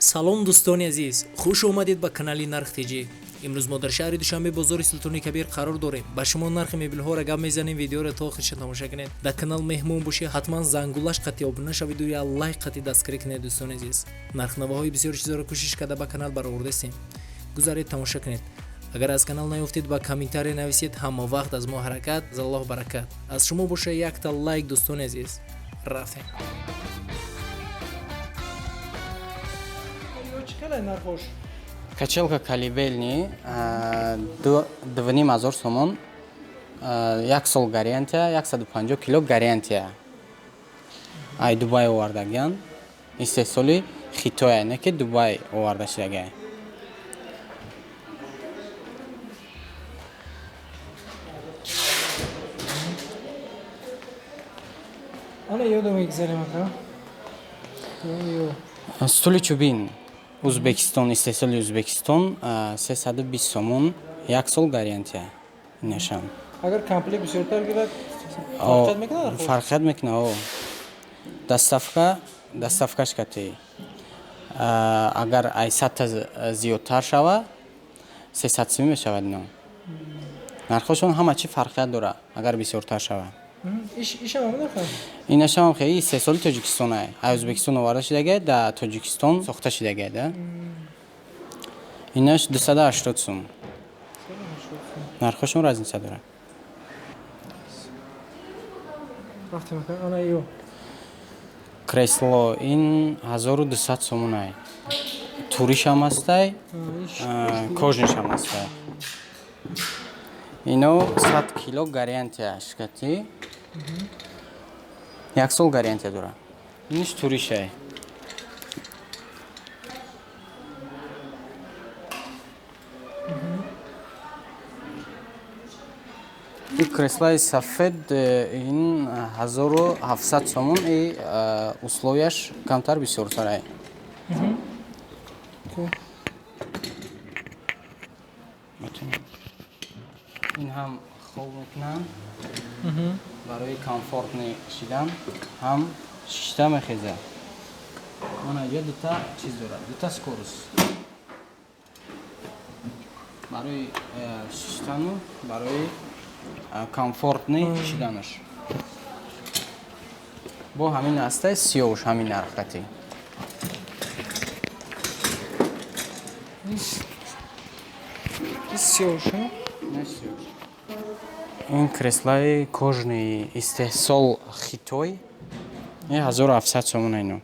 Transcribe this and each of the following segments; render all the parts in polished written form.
Салом, дӯстони азиз, хуш омадед ба канали Нарх ТЖ. Имрӯз мо дар шаҳри Душанбе, бозори Султони Кабир қарор дорем. Ба шумо нархи мебелҳоро гап мезанем. Видеоро то охирша тамоша кунед. Дар канал меҳмон бошед, ҳатман зангулаш қатӣ обуна шаведу я лайк қатӣ дастгирӣ кунед. Дӯстони азиз, нархнавоҳои бисёр чизоро кӯшиш карда ба канал баровардастем. Гузаред, тамоша кунед. Агар аз канал наёфтед, ба комментария нависед. Ҳама вақт аз мо ҳаракат, аз Аллоҳ баракат. Аз шумо боша якта лайк. Дӯстони азиз, рафтем. Нархош? Качалка колыбельный 2,5 ҳазор сомон, як сол гарантия, 150 кило гарантия. Ай Дубай овардагиан, истеҳсоли Хитоя, не ки Дубай оварда шудагиа. Ана ёдо мегзарем, ака. Стули чӯбин, Узбекистон, истеҳсоли Узбекистон, 320 сомон, як сол гарантия инашам. Агар комплект бисёртар гирад, фарқият мекунад? Фарқият мекунад, о, доставка, доставкаш кати. Агар ай 100-та зиёдтар шава, 300 сомӣ мешавад. Ино нархошон ҳама чи фарқият дорад, агар бисёртар шава. Инашам хеле истеҳсоли Тоҷикистон, ай Ӯзбекистон оварда шудагиа, дар Тоҷикистон сохта шудагиа да. Инаш 280 сум. Нархошон разница дорад. Кресло ин 1200 сомон, ай туришам ҳастай, кожныйшам ҳастай. Ино 100 кило гарантияш кати, як сол гарантия дорад. Иниш туришай. Ин креслаи сафед, ин 1700 сомон, и условияш камтар бисёртарай. Ин ҳам хоб мекунанд барои комфортный шидан, ҳам шишта мехезад. Мана иҷа дута чиз дорад, дута скорость барои шиштану барои комфортный шиданаш. Бо ҳамин ҳастай сиёвш, ҳамин нархкати. Сиёвш. Ин креслаи кожаный, истеҳсол Хитой, ин 1700 сомон. Ино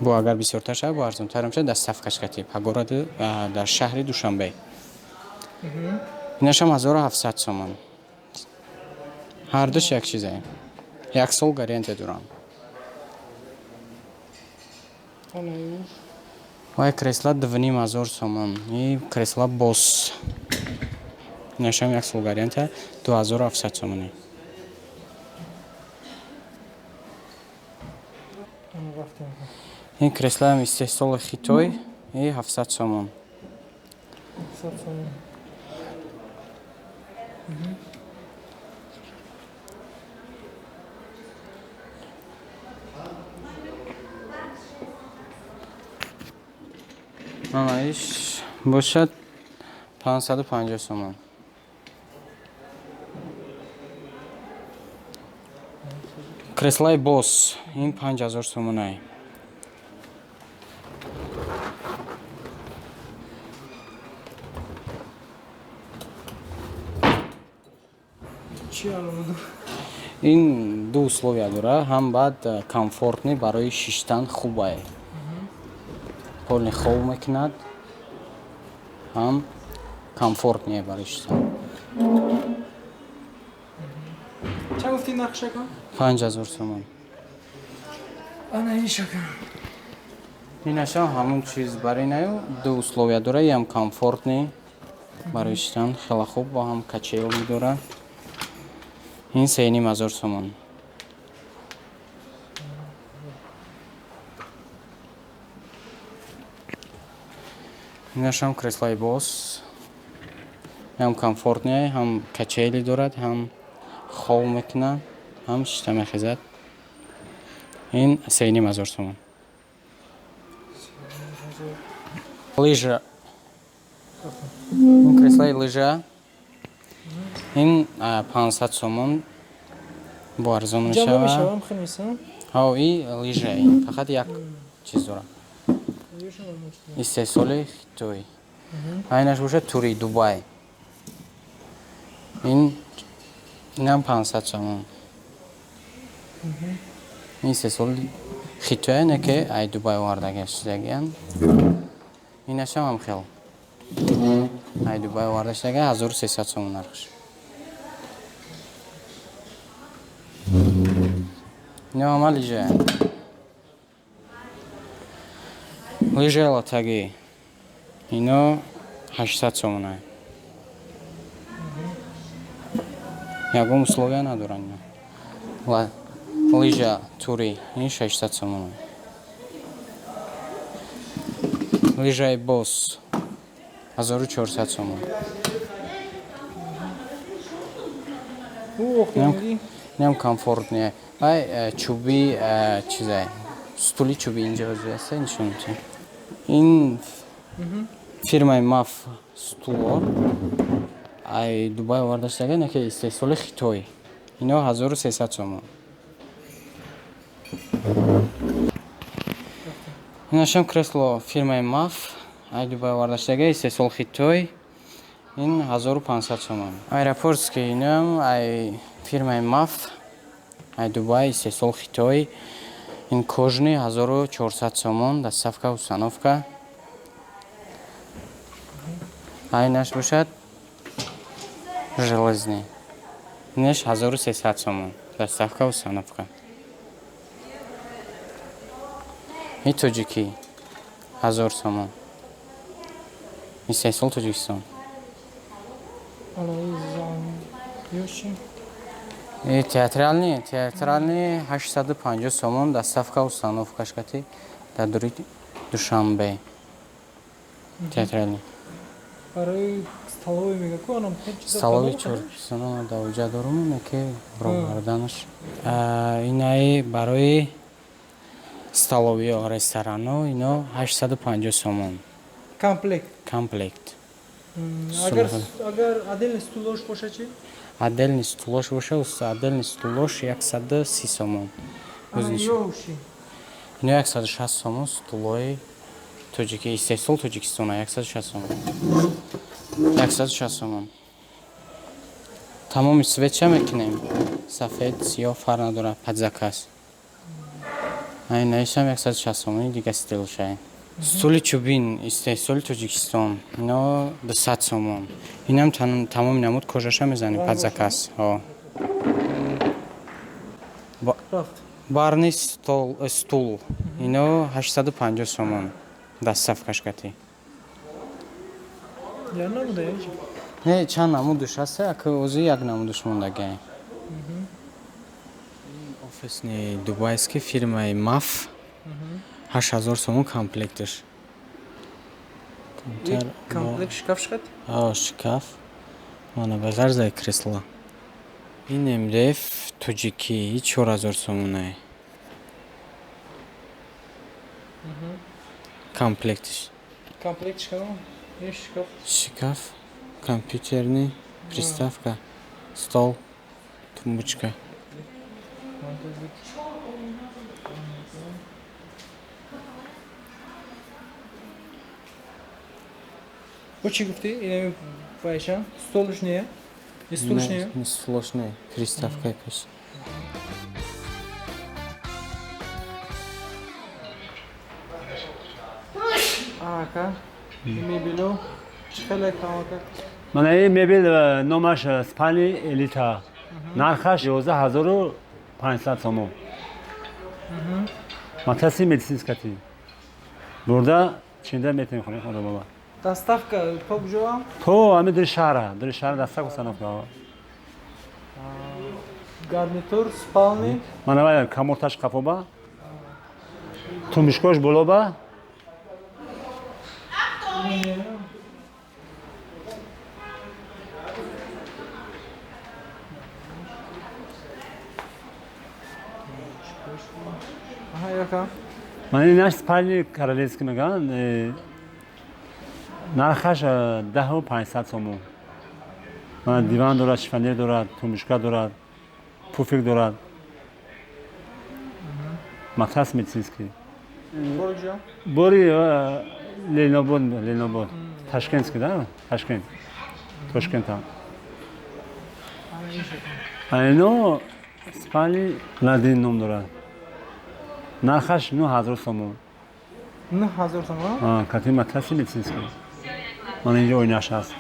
бо агар бисёртар шавад, бо арзонтар мешавад, доставкаш кати пагораду дар шаҳри Душанбе. Инашам 1700 сомон, ҳардуш як чизе, як сол гарантия дорам. Вай кресла 2,5 ҳазор сомон, и кресла бос, инашам як сол гарантия, 2700 сомонӣ. Ин креслаам истеҳсоли Хитой, и 700 сомон. Иш бошад 550 сомон. Креслаи бос ин 5000 сомонай. Ин ду условия дорад, ҳам баъд комфортный барои шиштан хубай, полный хоб мекунад, ҳам комфортный барои шиштан. Чанд гуфти нархшака? 5000 сомон. Ана ишака? Инашам ҳамун чиз, барои наю ду условия дорад, ям комфортный барои шиштан хеле хуб, бо ҳам качели дорад. Ин 3,5 ҳазор сомон. Инашам креслаи бос, ҳам комфортный, ҳам качели дорад, ҳам хоб мекунад, ҳам шишта мехезад. Ин 3,5 ҳазор сомон. Лыжа. Ин креслаи лыжа. Ин 500 сомон бо арзон мешавад. Ҳо, и лыжа ин фақат як чиз дорад. Истеҳсоли Хитой. Айнаш бошад тури Дубай. Инам 500 сомон. Ин истеҳсоли Хитоя, не ки ай Дубай оварда шудагиян. Инашам ҳам хел. Ай Дубай оварда шудага 1300 сомон нархш. Ино ҳама лижа. Лижаи латагӣ. Ино 800 сомона. Ягон условия надоранд ино. Лижа тури ин 600 сомона. Лижаи бос 1400 сомон. Инам комфортне. Ай чӯби чизай. Стули чӯби инҷо аст, нишон медиҳам. Ин фирмаи Маф стуло ай Дубай оварда шудага, не ки истеҳсоли Хитой. Ино 1300 сомон. Инашам кресло фирмаи Маф ай Дубай оварда шудага, истеҳсоли Хитой. Ин 1500 сомон. Аэропортский инам ай фирмаи Маф ай Дубай, истеҳсоли Хитой. Ин кожный 1400 сомон, доставка, установка. Айнаш бошад железный. Инаш 1300 сомон, доставка, установка. Ин тоҷикӣ 1000 сомон. Истеҳсоли Тоҷикистон. Театральный, театральный 850 сомон, доставка, установка шкати дар дури Душанбе. Театральный. Барои столовый мега ку анам чиза столовый чор сона давҷа дорум, не ки броварданаш. Инаи барои столовиё, ресторано ино 850 сомон. Комплект. Комплект. Агар отдельный стулош боша чи? Отдельный стулош боша, отдельный стулош 130 сомон. Ино 160 сомон стулои тоҷики, истеҳсол Тоҷикистона 160 сомон. 160 сомон. Тамоми свеча мекунем. Сафед, сиёҳ фарқ надорад, под заказ. Айнаишам 160 сомони дига стилшай. Стули чӯбин истеҳсоли Тоҷикистон. Ино 200 сомон. Инам тамоми намуд кожаша мезанем под заказ. Ҳо. Барни стул. Ино 850 сомон. Доставкаш кати. Я намуда? Не, чанд намудуш ҳаст, ака ози як намудуш мондагай. Офисни дубайский фирмаи Маф 8000 сомон комплектш. Комплект шкаф шкат? Ҳа, шкаф. Мана ба ғарзаи кресла. Ин МДФ тоҷикӣ 4000 сомонай. Комплектш. Комплект шкаф? Шкаф. Шкаф, компьютерный, приставка, стол, тумбочка. Бо чӣ гуфтӣ? Инами вайша? Столш не? Стулш не? Не, стулш не. Приставка пеш. Ака, мебело чӣ хеле камака? Мана ин мебел номаш Спани Элита. Нархаш 11500 сомон. Матаси медицинскати. Бурда чинда метавонем хонем худо баба. Доставка то куҷо? То ҳамин дури шаҳра, дури шаҳра доставка установка. Гарнитур, спални. Мана вай каморташ қафоба. Тумбишкош болоба. Ман инаш спальни королевский мегӯянд. Нархаш 10500 сомон. Мана диван дорад, шифоньер дорад, тумбочка дорад, пуфик дорад. Матрас медицинский. Бори Ленобод, Ленобод. Ташкентский, да? Ташкент. Тошкент там. Ино спальни Ладин ном дорад. Нархаш 9000 сомон. 9000 сомон? Кати матраси медицинский. Мана инҷо оинаш ҳаст.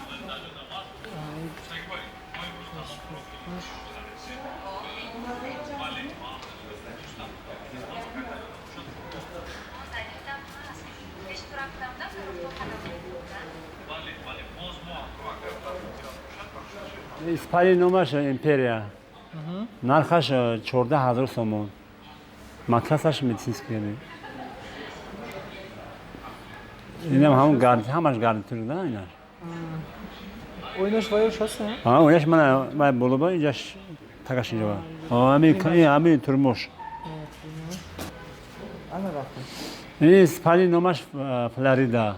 Спальни номаш Империя. Нархаш 14000 сомон. Матрасаш медицинский. Инам ҳамон гарнитур, ҳамаш гарнитур да инаш. Оинаш ваёш ҳаст? Ҳа, оинаш мана вай боло ба инҷаш такаш инҷа ба. Ҳамин ҳамин турмуш. Ана рафтем. Ин спальни номаш Флорида.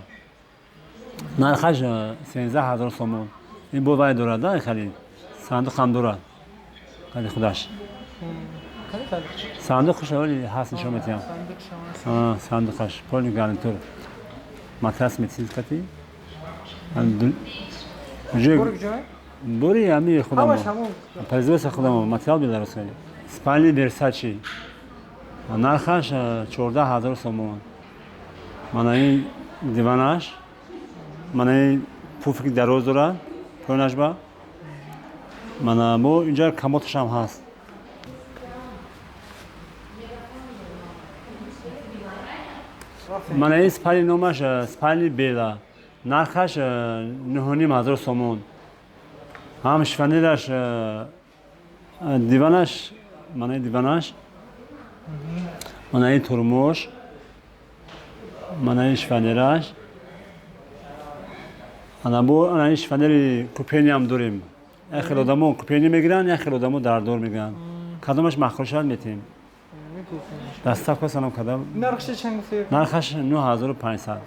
Нархаш 13000 сомон. Ин бо вай дорад да хали. Сандуқ ҳам дорад. Хали худаш. Сандуқаш вали ҳаст нишон метиҳам. Сандуқаш полный гарнитур. Матрас медицинский. Бори ҳами худамо. Производство худамо, материал белорусский. Спальни Версачи. Нархаш 14000 сомон. Мана ин диванаш, мана ин пуфики дароз дорад, поёнаш ба. Мана бо инҷа комодашам ҳаст. Мана ин спальни номаш спальни Бела. Нархаш 9500 сомон. Ҳам шифоньераш, диванаш, мана ин диванаш, мана ин турмуш, мана ин шифоньераш. Ана бо ана ин шифоньери купейный ам дорем. Як хел одамо купейный мегиранд, як хел одамо дардор мегиранд. Кадомаш маъқул шавад метиҳем. Доставка санам кадам. Нархаш чанд гуфтед? Нархаш 9500.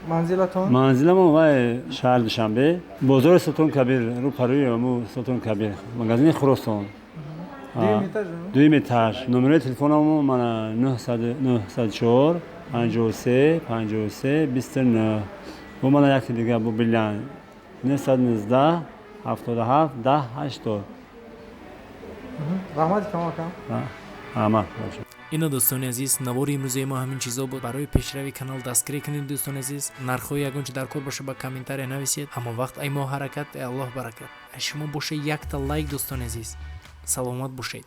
Манзилатон? Манзиламон вай шаҳри Душанбе, бозори Султон Кабир, рӯпарӯи ҳаму Султон Кабир, магазини Хуросон. Дуюм этаж. Номерои телефонамон мана 904 53 53 29. Бо мана яке дига бо Билайн 919 77 10 80. Раҳмати тамом акам. Раҳмат. Ино дӯстони азиз, навори имрӯзаи мо ҳамин чизо буд. Барои пешрави канал дастгирӣ кунед дӯстони азиз. Нархҳои ягон чи дар кор боша ба комментария нависед. Ҳамон вақт ай мо ҳаракат, ай Аллоҳ баракат. Ай шумо боша якта лайк дӯстони азиз. Саломат бошед.